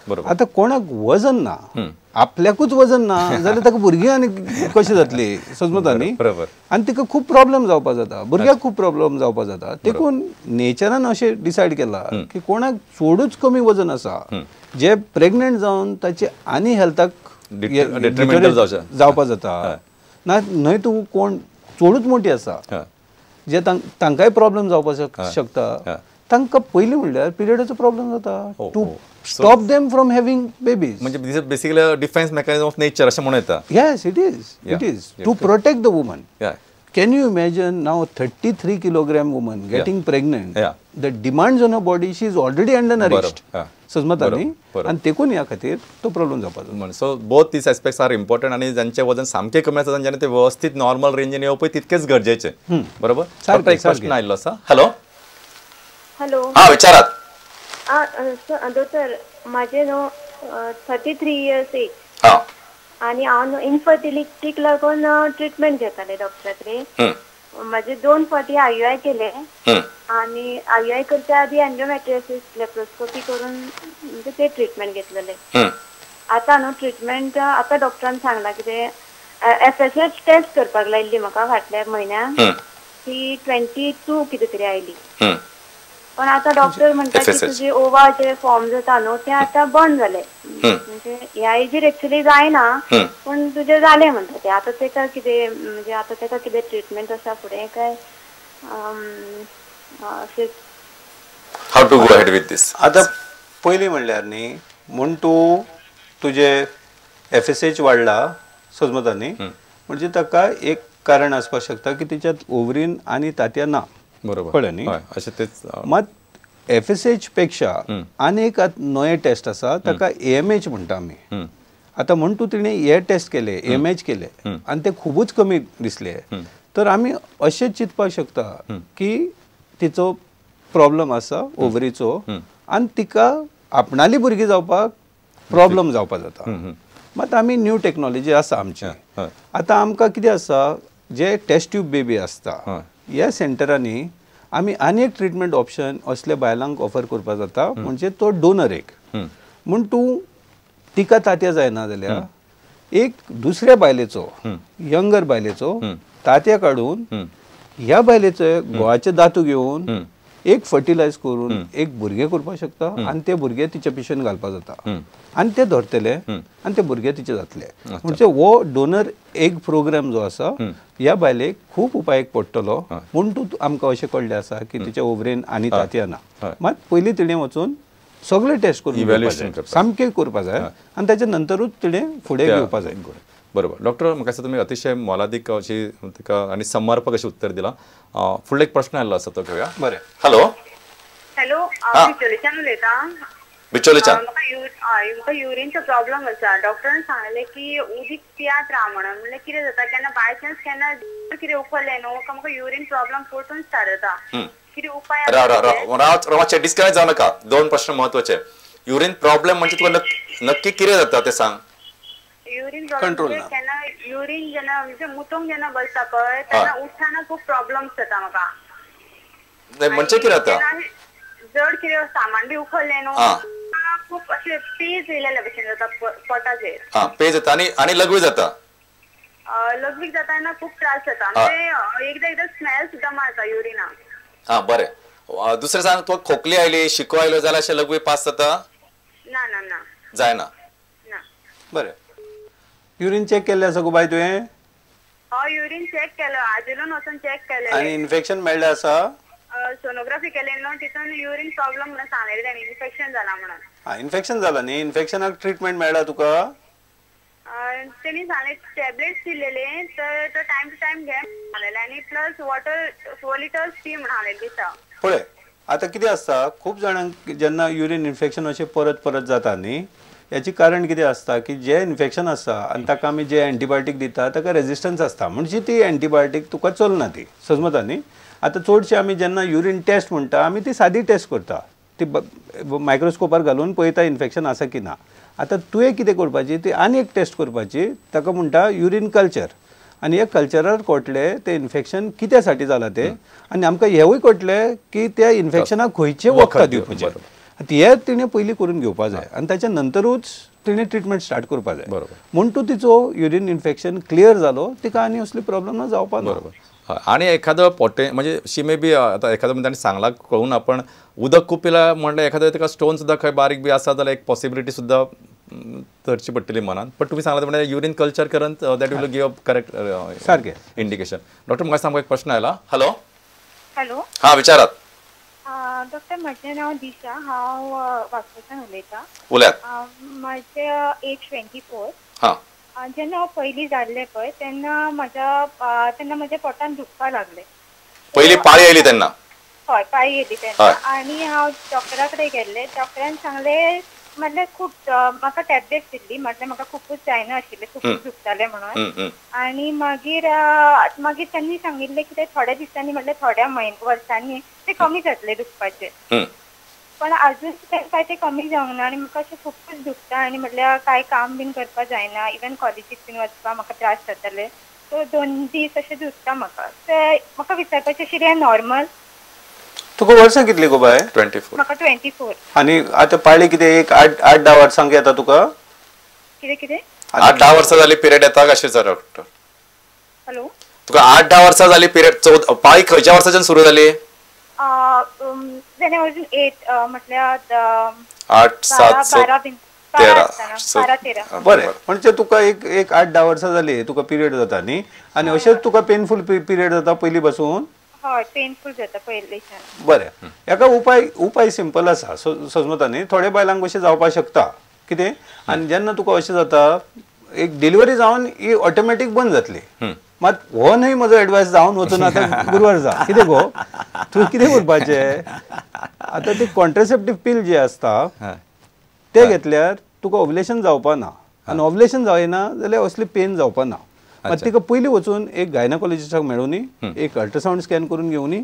आतां कोणाक वजन ना, आपल्याकूच वजन ना जाल्यार ताका भुरगीं आनी कशी जातली समजता न्ही. आनी तिका खूब प्रॉब्लम जावपा जाता, भुरग्याक खूब प्रॉब्लम जावपा जाता. देखून नेचरान अशें डिसायड केलां की कोणाक चडूच कमी वजन आसा जे प्रेग्नंट जावन ताचे आनी हेल्थाक जावपा जाता ना, न्हय तूं कोण चडूच मोटी आसा जे तांकांय प्रॉब्लम जावपाक शकता. तांकां पयलीं म्हणल्यार पिरियडाचो प्रॉब्लम जाता. To stop them from having babies म्हणजे this is basically a defence mechanism of nature अशें म्हणूं येता. Yes, it is. It is to protect the woman. Can you imagine now 33 kilogram woman getting pregnant? The demands on her body, she is already undernourished. समजता न्ही. आनी तेकून ह्या खातीर तो problem जावपाचो. So both these aspects are important. आनी जांचें वजन सामकें कमी आसा तांच्यांनी ते वेवस्थीत नॉर्मल रेंजीन येवपय तितकेच गरजेचें. बरोबर. एक प्रश्न आयिल्लो आसा. हॅलो. हॅलो. हां विचारात. दोतोर, म्हाजें न्हू 33 इयर्स एज आनी हांव न्हू इनफर्टिलिटीक लागून ट्रिटमेंट घेतालें डॉक्टरा कडेन. म्हाजे 2 फावटी IUI केले आनी IUI करच्या आदी एंडोमेट्रियोसिस लेप्रोस्कोपी करून म्हणजे ते ट्रिटमेंट घेतलेले. आतां न्हू ट्रिटमेंट आतां डॉक्टरान सांगलां कितें FSH test करपाक लायिल्ली म्हाका फाटल्या म्हयन्याक, ती 22 कितें तरी आयली. पण आतां डॉक्टर म्हणटा की तुजे ओवा जे फॉर्म जाता न्हू ते आतां बंद जाले, म्हणजे ह्या एजीर एक्चुअली जायना पूण तुजें जालें म्हणटा ते. आतां तेका कितें म्हणजे आतां तेका कितें ट्रिटमेंट आसा फुडें काय अशें? How to go ahead with this? आतां पयलीं म्हणल्यार न्ही म्हूण तूं तुजें FSH वाडला समजता न्ही, म्हणजे ताका एक कारण आसपाक शकता की तिच्यात ओवरीन आनी तांतयां ना. बरोबर. कळ्ळें न्ही. अशें तेच. मात FSH पेक्षा आनी एक नवें टेस्ट आसा ताका AMH म्हणटा आमी. आतां म्हूण तूं तिणें हे टेस्ट केले, AMH केले आनी ते खुबूच कमी दिसले तर आमी अशें चिंतपाक शकता की तिचो प्रॉब्लम आसा ओवरीचो आनी तिका आपणाली भुरगीं जावपाक प्रॉब्लम जावपाक जाता. मात आमी न्यू टॅक्नोलॉजी आसा आमची. आतां आमकां कितें आसा जे टेस्ट ट्यूब बेबी आसता ह्या सेंटरांनी आमी आनी एक ट्रिटमेंट ऑप्शन असल्या बायलांक ऑफर करपाक जाता, म्हणजे तो डोनर एक. म्हूण तूं तिका तांतयां जायना जाल्यार एक दुसऱ्या बायलेचो, यंगर बायलेचो तांतयां काडून ह्या बायलेचे घोवाचे दांतू घेवन एक फर्टिलायज करून एक भुरगें करपाक शकता आनी ते भुरगें तिच्या पिशेन घालपाक जाता आनी ते धरतले आनी ते भुरगें तिचे जातले. म्हणजे हो डोनर एक प्रोग्राम जो आसा ह्या बायलेक खूब उपायक पडटलो. म्हूण तूं आमकां अशें कळ्ळें आसा की तिच्या ओवरेन आनी तांतयां ना. मात पयलीं तिणें वचून सगळे टेस्ट करून सामकें करपाक जाय आनी ताच्या नंतरूच तिणें फुडें घेवपाक जाय. बरोबर. डॉक्टर, म्हाका दिसता तुमी अतिशय मोलादीक अशी तिका आनी समर्पक अशें उत्तर दिलां. फुडलो एक प्रश्न आयिल्लो आसा तो घेवया. बरें. हॅलो. हॅलो, हांव बिचोलेच्यान उलयतां. बिचोलेच्यान. म्हाका युरिनचो प्रॉब्लम आसा. डॉक्टरान सांगलें की उदीक पियात राव म्हणून. म्हणल्यार कितें जाता केन्ना बाय चान्स केन्ना कितें उखल्लें न्हू काय म्हाका युरीन प्रॉब्लम परतून स्टार्ट जाता. कितें उपाय? राव राव मातशें डिस्कनेक्ट जावं नाका. 2 प्रश्न महत्वाचे. युरीन प्रॉब्लम म्हणजे तुका नक्की कितें जाता तें सांग. युरीन प्रॉब्लम केन्ना युरीन जेन्ना म्हणजे मुतूंक जेन्ना बसता पळय तेन्ना उठ्ठाना खूब प्रॉब्लम्स जाता म्हाका. म्हणजे कितें जाता? जड कितें सामान बी उखल्लें न्हू खूब अशें पेज येयलेल्या भशेन जाता पोटाचेर. आं, पेज येता आनी आनी लगवीक जाता. लगवीक जाता तेन्ना खूब त्रास जाता. म्हणजे एकदां एकदां स्मेल सुद्दां मारता युरिनाक. आं बरें. दुसरें सांग, तुका खोकली आयली, शिको आयलो जाल्यार अशें लगवी पास जाता? ना ना ना, जायना. ना. बरें. युरीन चॅक केल्लें आसा गो बाय तुवें? हय, युरीन चॅक केलो, आजिलोन वचून चॅक केलें. आनी इन्फेक्शन मेळ्ळें आसा? सोनोग्राफी केले न्हू तितून युरीन प्रॉब्लम म्हणून सांगलें तांणी, इन्फेक्शन जाला म्हणून. आं, इन्फेक्शन जाला न्ही. इन्फेक्शनाक ट्रिटमेंट मेळ्ळा तुका? तेणी सांगलें टॅबलेट्स दिलेले तर तो टायम टू टायम घे सांगलेलें आनी प्लस वॉटर 4 लिटर्स पी म्हणून सांगलें दिसा. पळय आतां कितें आसता, खूब जाणांक जेन्ना युरीन इन्फेक्शन अशें परत परत जाता न्ही, याची कारण कितें आसता की जे इन्फेक्शन आसता आनी ताका आमी जे एंटीबायोटीक दिता ताका रेजिस्टन्स आसता, म्हणजे ती एंटीबायोटीक तुका चलना ती. समजता न्ही. आतां चडशे आमी जेन्ना युरीन टेस्ट म्हणटा आमी ती सादी टेस्ट करता, ती मायक्रोस्कोपार घालून पळयता इन्फेक्शन आसा की ना. आतां तुवें कितें करपाची ती आनी एक टेस्ट करपाची, ताका म्हणटा युरीन कल्चर. आनी ह्या कल्चरार कळटलें तें इन्फेक्शन कित्या साठी जालां तें, आनी आमकां हेंवूय कळटलें की त्या इन्फेक्शनाक खंयचें वखद दिवपाचें. हे तिणें पयलीं करून घेवपा जाय आनी ताच्या नंतरूच तिणें ट्रिटमेंट स्टार्ट करपा जाय. बरोबर. म्हूण तूं तिचो युरीन इन्फेक्शन क्लियर जालो तिका आनी असली प्रॉब्लम ना जावपा ना. बरोबर. आणि एखादं पोटे म्हणजे शी मे बी आता एखादं ताणें सांगलां कळून आपण उदक खूब पिला म्हणल्यार एखादं ताका स्टोन सुद्दां खंय बारीक बी आसा जाल्यार एक पॉसिबिलिटी सुद्दां धरची पडटली मनान. पण तुमी सांगला म्हणजे युरीन कल्चर करून that will give a correct सारकें इंडिकेशन. डॉक्टर म्हाका सामको एक प्रश्न आयला. हॅलो. हॅलो. हां विचारात. डॉक्टर म्हजें नांव दिशा, हांव वास्कोच्यान उलयतां. उलयात. म्हजें एज 24. हां. जेन्ना हांव पयलीं जाल्लें पळय तेन्ना म्हज्या पोटान दुखपाक लागलें. पयली पाळी आयली तेन्ना? हय, पाळी येयली तेन्ना. आनी हांव डॉक्टरा कडेन गेल्लें. डॉक्टरान सांगलें म्हटल्यार खूब म्हाका टॅबलेट्स दिल्ली, म्हटल्यार म्हाका खुबूच जायना आशिल्लें, खुबूच दुखतालें म्हणून. आनी मागीर मागीर तांणी सांगिल्लें की ते थोड्या दिसांनी म्हटल्यार थोड्या वर्सांनी ते कमी जातले दुखपाचें. पण अजून काय ते कमी जावंक ना आनी म्हाका अशें खुबूच दुखता आनी म्हटल्यार कांय काम बीन करपाक जायना, इवन कॉलेजीक बीन वचपाक म्हाका त्रास जाताले. सो 2 दीस अशें दुखता म्हाका. ते म्हाका विचारपाचें आशिल्लें हें नॉर्मल? तुका वर्सां कितली गो बाय? 24. म्हाका 24. आनी आतां पाळी कितें एक 8-10 वर्सांक येता तुका? कितें कितें? 8-10 वर्सां जाली पिरियड येता कशें सर डॉक्टर? हॅलो. तुका 8-10 वर्सां जाली पिरियड? पाळी खंयच्या वर्साच्यान सुरू जाली? When I was in 8 म्हटल्यार 8, 7, 13 12-13. बरें, म्हणजे तुका एक 8-10 वर्सां जाली तुका पिरियड जाता न्ही, आनी अशेंच तुका पेनफूल पिरियड जाता पयलीं पासून? हय, पेनफूल जाता पयलींच्यान. बरें, हेका उपाय सिंपल आसा सजमता न्ही. थोड्या बायलांक अशें जावपाक शकता कितें, आनी जेन्ना तुका अशें जाता एक डिलिव्हरी जावन ही ऑटोमॅटीक बंद जातली. मात हो न्हय म्हजो एडवायस जावन वचून आतां गुरवार जा कितें गो तूं कितें करपाचें आतां. ती कॉन्ट्रासेप्टीव पील जी आसता ते घेतल्यार तुका ओवलेशन जावपा ना, आनी ओवलेशन जायना जाल्यार असली पेन जावपा ना. मात तिका पयलीं वचून एक गायनाकोलॉजिस्टाक मेळूनी, एक अल्ट्रासावंड स्कॅन करून घेवनी,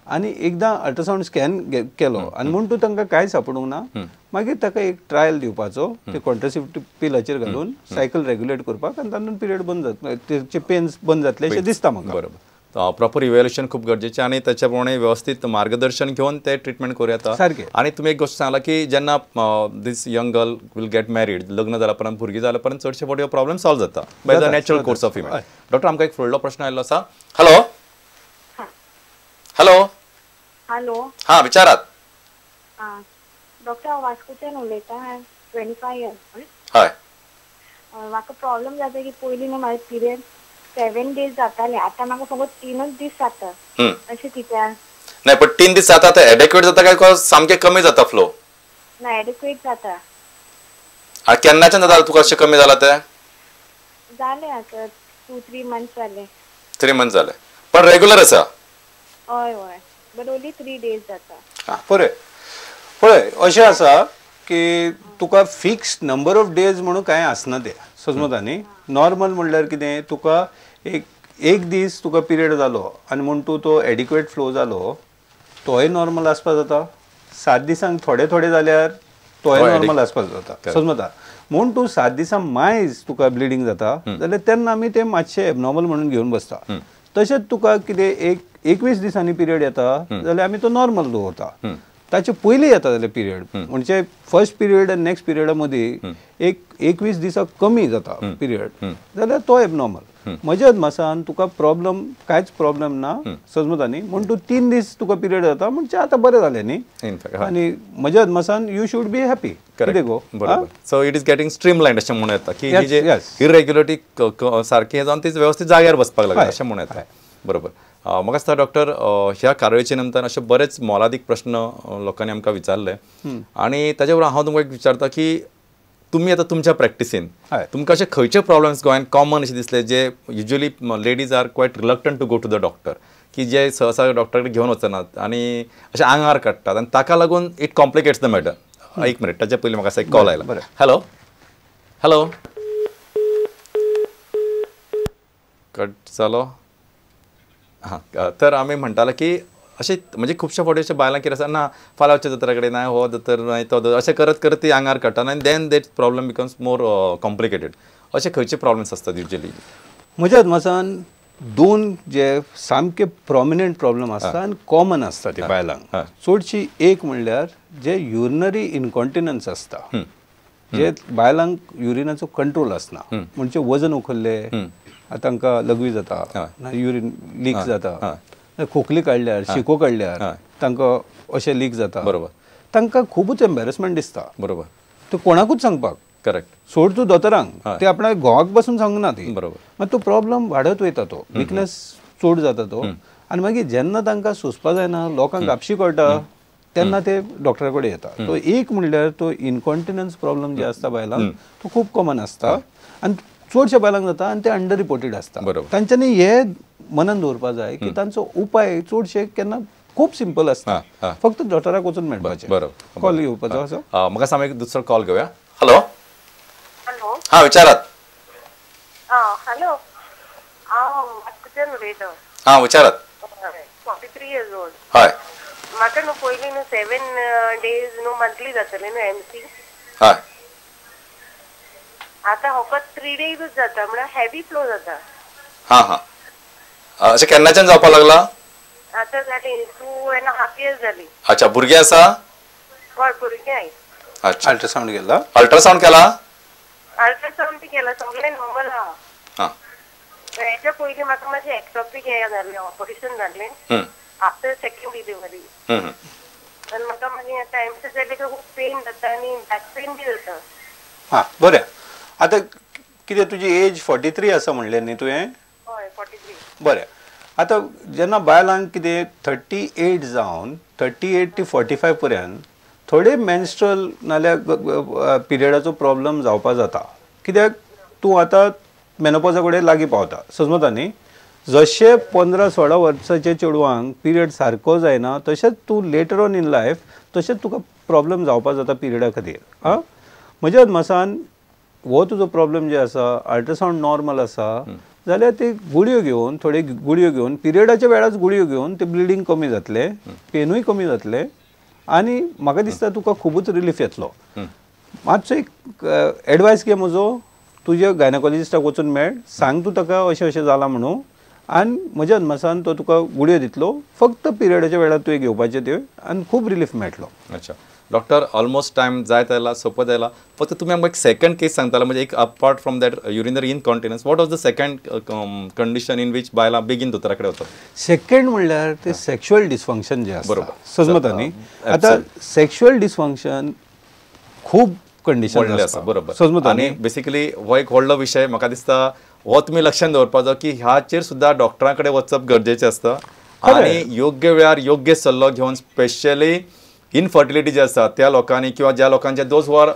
आनी एकदां अल्ट्रासावंड स्कॅन केलो आनी म्हूण तूं तांकां कांय सापडूंक ना, मागीर ताका एक ट्रायल दिवपाचो ते कॉन्ट्रासेप्टीव पिलाचेर घालून सायकल रेग्युलेट करपाक, आनी तातूंत पिरियड बंद जातले, तेचे पेन्स बंद जातले अशें दिसता म्हाका. बरोबर. प्रॉपर इव्हॅल्युएशन खूब गरजेचें आनी त्याच्या प्रमाणे व्यवस्थित मार्गदर्शन घेवन ते ट्रिटमेंट करूं येता. सारकें. आनी तुमी एक गोश्ट सांगला की जेन्ना this young girl will get married, लग्न जाल्या उपरांत भुरगीं जाल्या उपरांत चडशे फावटी हो प्रॉब्लेम सॉल्व जाता by the natural course of event. Doctor आमकां एक फुडलो प्रश्न आयिल्लो आसा. हॅलो. हॅलो. हॅलो. हां विचारात. हां डॉक्टर, हांव वास्कोच्यान उलयतां. 25 इयर्स ओल्ड. हय. म्हाका प्रॉब्लम जाता की पयलीं न्हू म्हाजे पिरियड 7 डेज जाताले, आतां म्हाका फकत 3 दीस जाता. अशें कित्याक? नाही, पण 3 दीस जाता ते एडेक्वेट जाता काय सामके कमी जाता फ्लो? ना, एडेक्वेट जाता. केन्नाच्यान जाता तुका अशें कमी जाला ते? जाले आतां 2-3 मंथ्स जाले. 3 मंथ्स जाले, पण रेग्युलर आसा? हय हय, बट ओनली 3 डेज जाता. बरें, पळय अशें आसा की तुका फिक्स नंबर ऑफ डेज म्हणून कांय आसना तें समजता न्ही. नॉर्मल म्हणल्यार कितें, तुका एक दीस तुका पिरियड जालो आनी म्हूण तूं तो एडिक्वेट फ्लो जालो तोय नॉर्मल आसपा जाता. 7 दिसांक थोडे थोडे जाल्यार तोय नॉर्मल आसपा जाता समजता. म्हूण तूं 7 दिसां मायज तुका ब्लिडींग जाता जाल्यार तेन्ना आमी तें मातशें एबनॉर्मल म्हणून घेवन बसता. तशेंच तुका कितें 21 दिसांनी पिरियड येता जाल्यार आमी तो नॉर्मल दवरता. ताचे पयलीं येता जाल्यार पिरियड म्हणजे फर्स्ट पिरियड आनी नेक्स्ट पिरियडा मदीं 21 दिसां कमी जाता पिरियड जाल्यार तो एबनॉर्मल. म्हज्या अदमासान तुका प्रॉब्लम कांयच प्रॉब्लम ना समजता न्ही. म्हूण तूं 3 दीस तुका पिरियड जाता म्हणजे आतां बरें जालें न्ही, आनी म्हज्या अदमासान you should be happy. कितें गो? बरोबर. So it is getting streamlined अशें म्हणूं येता की ही जी इरेग्युलरिटी सारकी जावन ती व्यवस्थीत जाग्यार बसपाक लागली अशें म्हणूं येता. बरोबर. म्हाका दिसता डॉक्टर ह्या कारवायेच्या निमतान अशे बरेच मोलादीक प्रश्न लोकांनी आमकां विचारले आनी ताचे बरोबर हांव तुमकां एक विचारता की तुमी आतां तुमच्या प्रॅक्टिसीन तुमकां अशे खंयचे प्रॉब्लम्स गोंयांत कॉमन अशे दिसले जे usually ladies are quite reluctant to go to the doctor, की जे सहसा डॉक्टराक घेवन वचनात आनी अशे आंगार काडटात आनी ताका लागून it complicates the matter. एक मिनिट, ताच्या पयलीं म्हाका एक कॉल आयला. हॅलो. हॅलो. कट जालो. हां, तर आमी म्हणटाले की अशें म्हणजे खुबशे फावटी अशें बायलां कितें आसा ना फाल्यां वचचें दोतोरा कडेन, ना हो दोतोर ना तो दोतोर, अशें करत करत ती आंगार काडटा आनी then that problem becomes more complicated. अशे खंयचे प्रॉब्लम्स आसतात युजली? म्हज्या अदमासान 2 जे सामके प्रोमिनंट प्रॉब्लम आसता आनी कॉमन आसता ते बायलांक चडशी, एक म्हणल्यार जे युरिनरी इनकॉन्टिनन्स आसता, जे बायलांक युरिनाचो कंट्रोल आसना, म्हणजे वजन उखल्ले तांकां लघवी जाता, युरिन लीक जाता, खोकली काडल्यार शिको काडल्यार तांकां अशें लीक जाता, बरोबर, तांकां खुबूच एम्बेरसमेंट दिसता, बरोबर, ते कोणाकूच सांगपाक, करेक्ट, सोड तूं दोतोरांक, ते आपणाक घोवाक बसून सांगना ती, बरोबर, मागीर तो प्रॉब्लम वाडत वयता, तो विकनेस चड जाता तो, आनी मागीर जेन्ना तांकां सोंसपा जायना, लोकांक आपशी कळटा, तेन्ना ते डॉक्टरा कडेन येता. तो एक म्हणल्यार तो इनकॉन्टिनन्स प्रॉब्लम जे आसता बायलांक तो खूब कॉमन आसता आनी चडशा बायलांक जाता आनी ते अंडर रिपोर्टेड आसता. तांच्यांनी हे मनान दवरपा जाय की तांचो उपाय चडशे केन्ना खूब सिंपल आसता, फक्त डॉक्टराक वचून मेळपाचें. बरोबर, कॉल घेवपाचो आसा. म्हाका सांग, एक दुसरो कॉल घेवया. हॅलो, हॅलो, हां विचारात. हॅलो, हांव वास्कोच्यान उलयतां. हां विचारात. 43 इयर्स ओल्ड. हय, म्हाका न्हू पयलीं न्हू 7 डेज न्हू मंथली जातलें न्हू एमसी. हय, आतां फकत 3 डेजूच जाता, म्हळ्यार हेवी फ्लो जाता. हां हां, अशें केन्नाच्यान जावपाक लागला? आतां जाली 2.5 इयर्स जाली. अच्छा, भुरगें आसा? हय, भुरगें आसा. अच्छा, अल्ट्रासावंड केला? अल्ट्रासावंड केला? अल्ट्रासावंड बी केला, सगळें नॉर्मल आहा. हां, हेच्या पयलीं म्हाका मातशें एक्टॉपीक हें जालें, ऑपरेशन जालें आफ्टर सेकंड डिलिव्हरी, आनी म्हाका मागीर आतां एमसी जालें की खूब पेन जाता आनी बॅक पेन बी जाता. हां बरें, आतां कितें तुजी एज 43 आसा म्हणलें न्ही तुवें? हय, 43. बरें, आतां जेन्ना बायलांक कितें 38 जावन 38 ते 45 पर्यंत थोडे मेन्स्ट्रल नाल्यार पिरियडाचो प्रॉब्लम जावपा जाता, कित्याक तूं आतां मेनोपॉजा कडेन लागीं पावता, समजता न्ही? जशें 15-16 वर्साचे चेडवांक पिरियड सारको जायना तशेंच तूं लेटर ऑन इन लायफ तशेंच तुका प्रॉब्लम जावपा जाता पिरियडा खातीर. आं, म्हज्या अदमासान हो तुजो प्रॉब्लम जे आसा, अल्ट्रासावंड नॉर्मल आसा जाल्यार ते गुळयो घेवन, थोड्यो गुळयो घेवन पिरियडाच्या वेळार गुळयो घेवन ते ब्लिडींग कमी जातलें, पेनूय कमी जातलें आनी म्हाका दिसता तुका खुबूच रिलीफ येतलो. मातसो एक एडवायस घे म्हजो, तुज्या गायनोकॉलॉजिस्टाक वचून मेळ, सांग तूं ताका अशें अशें जालां म्हणून, आनी म्हज्या अदमासान तो तुका गुळयो दितलो, फक्त पिरियडाच्या वेळार तुवें घेवपाच्यो त्यो, आनी खूब रिलीफ मेळटलो. अच्छा डॉक्टर, ऑलमोस्ट टायम जायत आयला, सोंपत आयला, फक्त तुमी आमकां एक सेकंड केस सांगताले, म्हणजे एक apart from that urinary incontinence, what was the second condition in which बायलां बेगीन दोतोरा कडेन वतात? सेकंड म्हणल्यार ते सेक्शुअल डिसफंक्शन जे आसता, बरोबर, समजता न्ही? आतां सेक्शुअल डिसफंक्शन खूब कंडिशन आसा, बरोबर, समजता. आनी बेसिकली हो एक व्हडलो विशय, म्हाका दिसता हो तुमी लक्षांत दवरपाचो की ह्याचेर सुद्दां डॉक्टरां कडेन वचप गरजेचें आसता आनी योग्य वेळार योग्य सल्लो घेवन, स्पेशली इनफर्टिलिटी जी आसा त्या लोकांनी किंवा ज्या लोकांचे those who are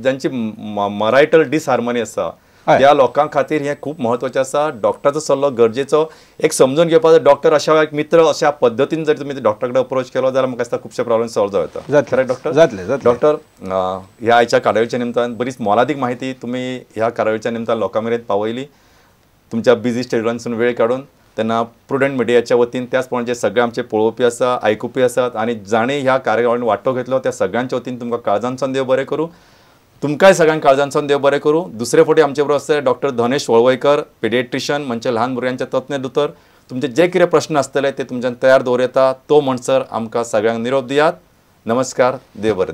जांची मरायटल डिसहार्मनी आसा त्या लोकां खातीर हें खूब म्हत्वाचें आसा. डॉक्टराचो सल्लो गरजेचो, एक समजून घेवपाचो, डॉक्टर अशा एक मित्र अशा पद्दतीन जर तुमी डॉक्टरा कडेन अप्रोच केलो जाल्यार म्हाका दिसता खुबशे प्रॉब्लम सॉल्व जावं येता. Correct doctor? जातले. डॉक्टर, ह्या आयच्या कार्यावळीच्या निमतान बरीच मोलादीक माहिती तुमी ह्या कार्यावळीच्या निमतान लोकां मेरेन पावयली. तुमच्या बिजी स्टेड्युलांतसून वेळ काडून तेन्ना प्रुडंट मिडियाच्या वतीन, त्याच प्रमाणे जे सगळे आमचे पळोवपी आसा, आयकुपी आसात आनी जाणें ह्या कार्यावळीन वांटो घेतलो त्या सगळ्यांच्या वतीन तुमकां काळजांतसून देव बरें करूं, तुमकांय सगळ्यांक काळजांतसून देव बरें करूं. दुसरे फावटी आमचे बरोबर आसतले डॉक्टर धनेश वळवयकर, पिडिएट्रिशियन, म्हणजे ल्हान भुरग्यांचे तज्ञ दोतोर. तुमचे जे कितें प्रश्न आसतले ते तुमच्यान तयार दवरता, तो म्हणसर आमकां सगळ्यांक निरोप दियात. नमस्कार, देव बरें.